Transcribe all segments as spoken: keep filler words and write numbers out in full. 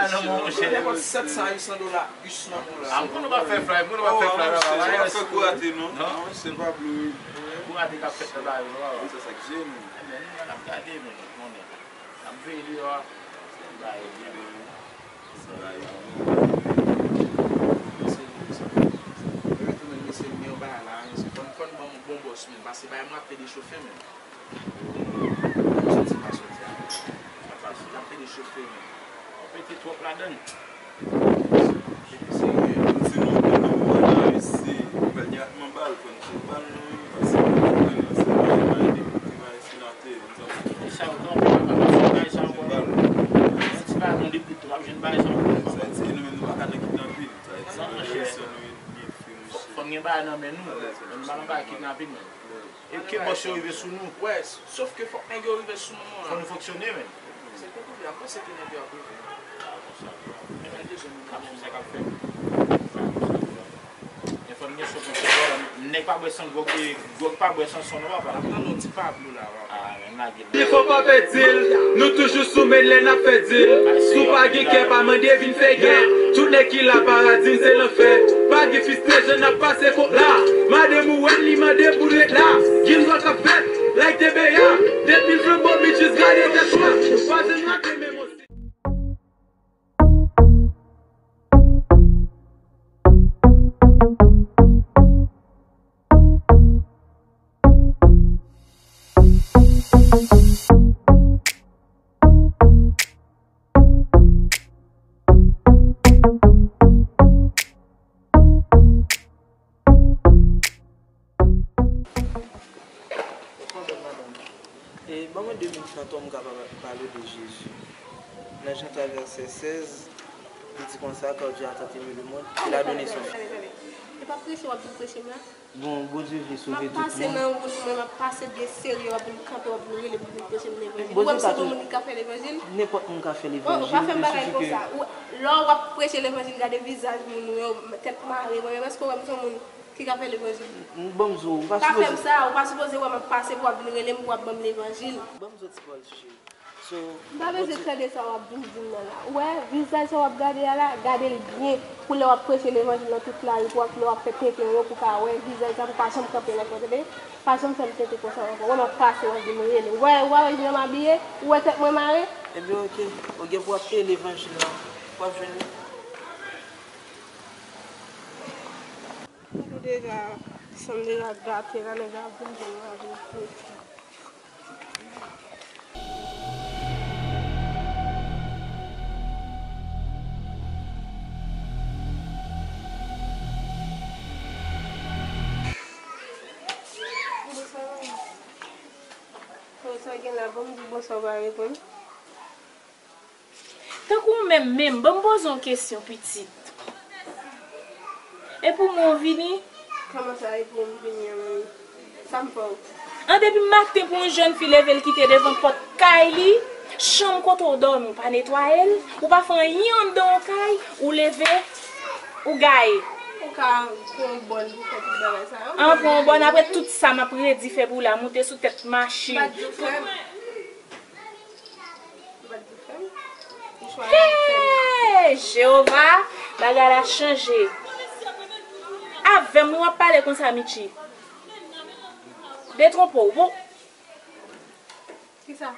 Ah, non, monchè. Nenpòt sèt san a uit san dola, jis nan moun la. Ah, moun ou pa fè fly, moun ou pa fè fly, non, monchè, se pa fè kou rate, non. Non, monchè, pa blo, wi. Kou rate k ap fèt nan la, non. Sa, sa k jeni. Ebyen, nou menm n ap gade, men, konnen. N ap veye deyò a. Bay, bay. Mesye, mesye, mesye, men, mesye, m gen yon bagay la, mesye. Fò n, fò n ban m bon bòs, men, paske bagay mwen ap pede chofe, men. Soti pa soti a. Sa pa soti. N ap pede chofe, men. Ou pete twòp ladann. Pete serye. Si nou, nou, nou, nou, si, bèl, y ap manba l, fò n tchek bal, nou, paske, paske, paske, Depi sa yo kanpe, yo pa pase bay sa ankò non. Yon ti balon depi tou, w ap jwenn bay sa ankò. Sa vle di, nou menm nou pa ka nan kidnapin. Sa vle di, non, monchè. Relasyon nou ye, ye fri, monchè. Fò n gen bagay nan men nou. Men nou pa nan bagay kidnapin, men. E ke bòs yo rive sou nou. Wè, sof ke fòk nèg yo rive sou nou, an. Fò nou fonksyone, men. Se konprann, m panse ke nèg yo ap rive. Ebyen, se sa k ap fèt. Men fò n gen son pou se bò, nèg pa bwè san gwòg, e, gwòg pa bwè san son non, papa. N ap tann yon ti Pablo la, papa. Ah, men lage l. Li fò pa pèdi l, nou toujou sou men lè n ap fè dil. Si w pa gen kè, pa mande vin fè gè. Tout nèg ki la pa radin se lanfè. Pa gen fis te jan n ap pase kòb la. Madanm ou wè li mande pou l ret la. Gen dwa k ap fèt, like te beya. Depi l flanbo bitches gade tèt swa. Nou pa janm rate menm yon E, ban mwen de minit nan tan m ka pa-, pale de Jezi. Nan Jan twa vèsè sèz, li di konsa, car Dieu a tant aimé le monde, qu'il a donné son Fils. Tande, tande, tande. E pa preche w ap vin preche m la? Bon, Bondye vle sove tout moun. M ap pase nan wout mwen, m ap pase byen serye, w ap vin kanpe, w ap vin rele m pou vin preche m levanjil. Ou wè m se yon moun ki ka fè levanjil? Nenpòt moun ka fè levanjil. Oh, ou pa fè m bagay konsa. Lè w ap preche levanjil, gade vizaj moun ou yo, tèt mare. Mwen menm, èske w wè m se yon moun ki ka fè levanjil? Ban m di w, ou pa sipoze. Pa fè m sa, ou pa sipoze wè m ap pase pou w ap vin rele m, pou w ap ban m levanjil. Ban m di w ti pawòl, cheri. So, m pa bezwen tande sa w ap vin di m nan la. Ou wè, vizaj sa w ap gade a la, gade l byen. Pou lè w ap preche levanjil nan tout lari, pou w ap, lè w ap fè tenten yo, pou w ka wè vizaj sa, pou w pa janm kanpe nan kote, tande. Pa janm fè m tenten konsa ankò. Wè m ap pase, w ap vin rele m. Ou wè, ou pa wè jan m abiye? Ou wè tèt mwen mare? Ebyen, oke. Ou gen pou w ap peye levanjil la. W ap jwenn li. Ou deja, san m deja gate la, nèg la vin jwenn mwen avèk. Bonswa, manmi. Sa w gen la, ban m di w bonswa, w pa reponn. Tankou w menm menm, ban m poze w kesyon, pitit. E pou mwen w vini? Kòman sa, e pou m vini an, manmi? Sa m fè w? An, depi maten pou yon jèn fi leve l kite devan pòt kay li, chanm kote w dòmi, w pa netwaye l, ou pa fè anyen anndan yon kay, ou leve, ou gaye. Ou ka pran yon bòn pou fè tout bagay sa yo. An, pran yon bòn, apre tout sa m ap redi fè pou w la, moute sou tèt machin. M pa t di w fè m. Hey! Jewova, bagay la chanje. Avè m wi w ap pale konsa, Mitchy. Detwonpe w, bon. Kisa?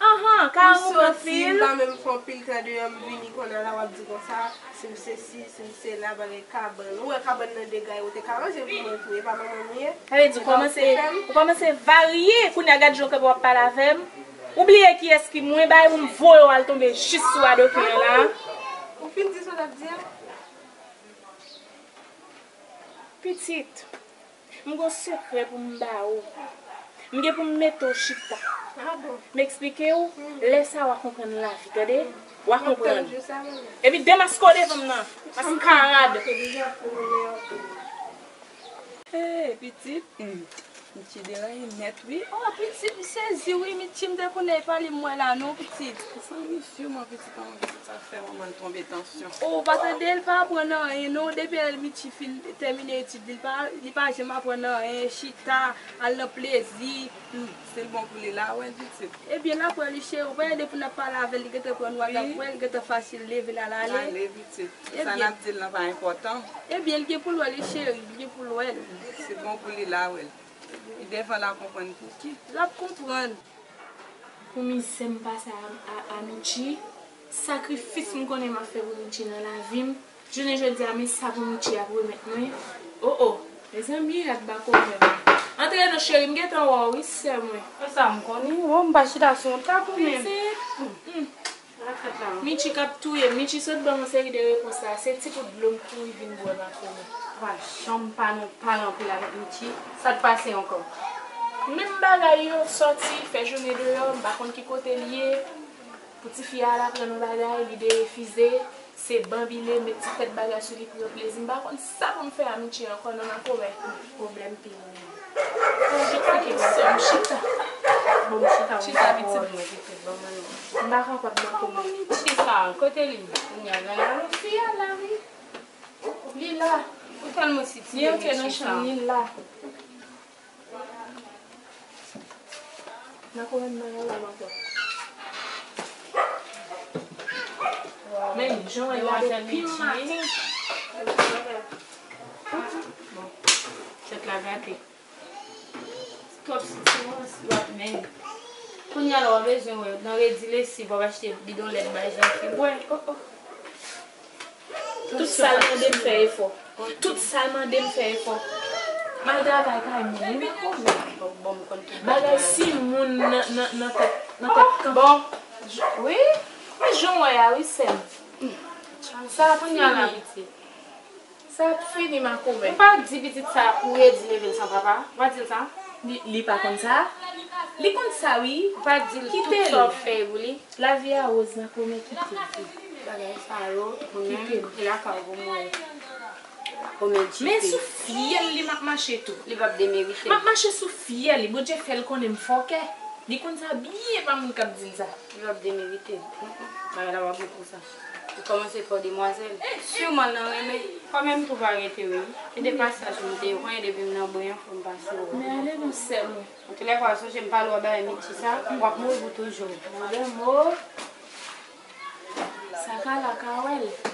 Anhan, ka m soti, m pa menm fè anpil tan deyò, m vini kounye a la, w ap di konsa, si m sesi, si m sela, bagay kabann. Ou wè kabann nan dega, ou te ka ranje pou mwen tou, e pa manman m ye? Sa vle di, ou kòmanse, ou kòmanse varye, kounye a gad jan w kanpe w ap pale avè m. Ou bliye kiyès ki mwen, bay pou m voye w al tonbe jis sou adoken an la. Ou fin di sa w t ap di a? Pitit, m gon sekrè pou m ba ou. M gen pou m mete w chita. Ah bon? M eksplike w, lè sa a w a konprann lavi, tande? W a konprann. Epi demaske w devan m nan, maskarad. Hey, pitit. Hmm. Mitchy deraye nèt, wi. Oh, pitit, m sezi, wi, Mitchy, m te konnen e pa li m wè la, non, pitit. San misye, mwen, pitit, an, pitit, sa fè manman l tonbe tansyon. Oh, ou pa tande, l pa aprann anyen, non. Depi lè Mitchy fin tèmine etid li, li pa, li pa janm aprann anyen. Chita, al nan plezi. Hmm, si l bon pou li, l a wè l, pitit. Ebyen, l ap wè li, cheri, ou pa wè depi n ap pale avè l, li gentan pran nou, l ap wè, li gentan fasil leve l al ale. L ale, pitit. Sa n ap di l lan pa enpòtan. Ebyen, l gen pou l wè li, cheri, li gen pou l wè l. Si l bon pou li, l a wè l. Li devan l a konprann pouki. L ap konprann. Pou mizè m pase a, a, a Mitchy, sakrifis m konnen m ap fè pou Mitchy nan lavi m, jounen jodi a, men sa pou Mitchy ap remèt mwen. Oh, oh, mezanmi, rad ba komè. Antre non, cheri, m gentan wè w, wi, sè mwen. E sa m konnen, bon, m pa chita sou yon tab ou menm. Pitit. Hmm. Mitchy k ap touye m. Mitchy sot ban m yon seri de repons la. Se ti kout dlo m kouri vin bwè, makonnen. Pa janm pa nan pale anpil avèk Mitchy. Sa k pase ankò? Menm bagay yo, sòti, fè jounen deyò, m pa konn ki kote l ye. Pou tifi a al aprann yon bagay, li derefize. Se banbile, met ti tèt bagay sou li pou yo plezi. M pa konn sa pou m fè a Mitchy ankò, non, makonnen. Pwoblèm pi Bon, chita. Bon, chita, chita, pitit. Mwen, pitit, ban mwen non. M pa kapab nan kòman. Chita, kote li? Kounya, nan la, fi a la, wi. Li la. Ou tèlman sitiye, li antre nan chanm, li la. Nan kòman nan la, la, la. Men, jan wè la depi maten. Bon, tèt la gate. Twòp sitirans, w ap men. Kounye a la, w ap bezwen wè. Nan redi lesiv, w ap achte bidon lèt bay jèn fi bwè. Oh, oh. Tout sa l mande m fè efò. Tout sa l mande m fè efò. M al travay kay mwen, wi, makonnen. Bagay si moun nan, nan, nan tèt, nan tèt kanpe. Bon, wi, men jan w wè a, wi, sè m. Sa ap fini. Sa ap fini, makonnen. Ou pa di pitit sa pou redi leve l san papa? Ou pa di l sa? Li, li pa konn sa? Li konn sa, wi. Ou pa di l tout sa w fè pou li? Lavi a woz, makonnen, kite l. Bagay sa yo, ou menm, kite l. E lakay ou pou mouri. Ou menm kite l. Men sou fyèl li m ap mache tou. Li p ap demerite. M ap mache sou fyèl li. Bondye fè l konnen m fòkè. Li konn sa byen, pa moun k ap di l sa. Li p ap demerite. Bagay la p ap bon konsa. Li kòmanse pa w demwazèl. Siman l nan renmen. Kòm m tou pa rete, wi. E de pasaj m te, ou konnen depi m nan bren an, fò m pase wè w. Men ale non, sè mwen. Antoulèka, sonje m pale w bagay Mitchy sa, w ap mouri pou toujou. Mwen mo. Sa ka la ka wè l.